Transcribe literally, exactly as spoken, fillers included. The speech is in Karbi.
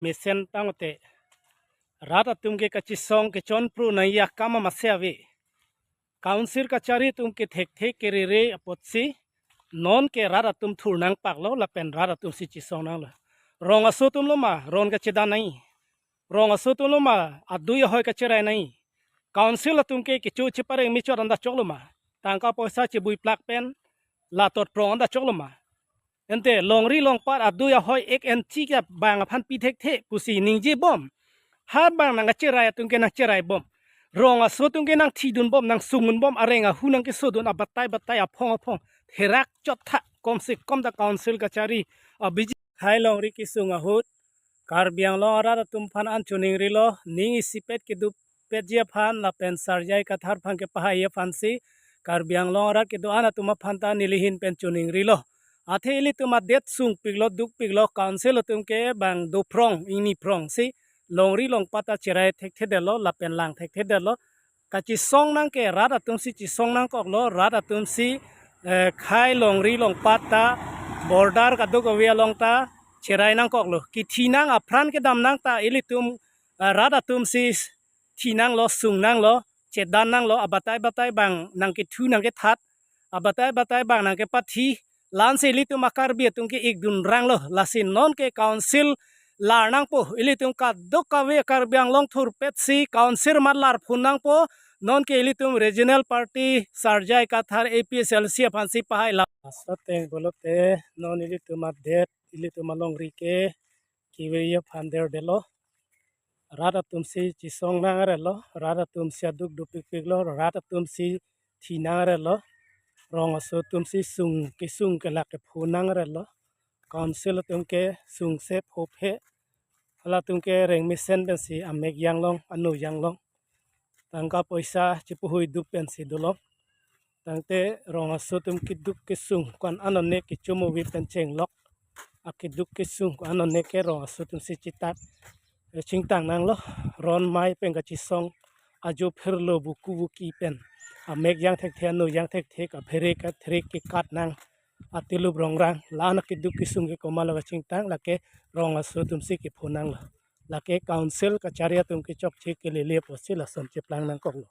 mesen tangte rat atum ke kachesong kechonpru nangji akam amatsi ave. Council kachari atum ke thekthe kerere apotsi non ke rat atum thur nangpaklo lapen rat atum si chesong nanglo. Rong aso atum lo ma ron kachedan nangji. Rong aso atum lo ma adui ahoi kacherai nangji. Council atum ke kecho chepareng mechot anta choklo ma. Tangka poisa chebui plak pen latot prong anta choklo ma. Ante longri longpat adui ahoi ek enchi ke bang aphan pi thekthe pusi ningje bom. Ha bang nangkacherai atum ke nangcherai bom. Rong aso atum ke nangthidun bom, nangsungdun bom, areng ahu nangkesodun, abatai batai, aphong aphong. Therak chot tha, komse kom ta council kachari abiji. Khei longri kesung ahut Karbi Anglong arat atum aphan an choningrilo, ning isipet kedupetji aphan lapen Sarjai Kathar aphan kepahai aphansi Karbi Anglong arat kedo-an atum aphan ta nelihin pen choningrilo. Athe ilitum adet sungpiklo, dukpiklo, council atum ke bang doprong, ingniprong si longri longpat ta cherai thekthedetlo lapen lang thekthedetlo. Kachesong nang ke rat atum si chesong nangkoklo, rat atum si eh, khei longri longpat ta border kadokave along ta cherai nangkoklo. Kethi nang, apran kedam nang ta ilitum eh, rat atum si thi nanglo, sung nanglo, chedan nanglo, abatai batai bang nangkethu nangkethat, abatai batai bang nangkepathi, la-ansi ilitum a-Karbi atum ke ikdun ranglo, lasi non ke council lar nangpo, ilitum kadokave Karbi Anglong thurpet si council mat lar phun nangpo, non ke ilitum regional party Sarjai Kathar A P H L C aphansi pahai la. Asateng pulote non ilitum adet, ilitum alongri ke keveri aphan derdelo. Rat atum si chesong nang arelo, rat atum si aduk dupikpiklo, rat atum si thi nang arelo. Rong aso atum si sung kesung kelak kepho nang arelo. Council atum ke sungse phophe. Halatum ke reng mesen pensi amek janglong, ano janglong. Tangka poisa chepuhui dup pensi dolong. Tangte rong aso atum keduk kesung ko-an anone kechomovi pen chenglok. Akeduk kesung ko-an anone ke rong aso atum si chetat. Eh, chingtang nanglo, ron mei pen kachesong ajo phirlo buku buki pen amek jang thekthe, ano jang thekthe, kaphere kathrik kekat nang atilup rongrang, la-an akeduk kesung ke komatlo kachingtang, lake rong aso atum si kepho nanglo. Lake council kachari atum ke chokche kelele apotsi lason cheplang nangkoklo.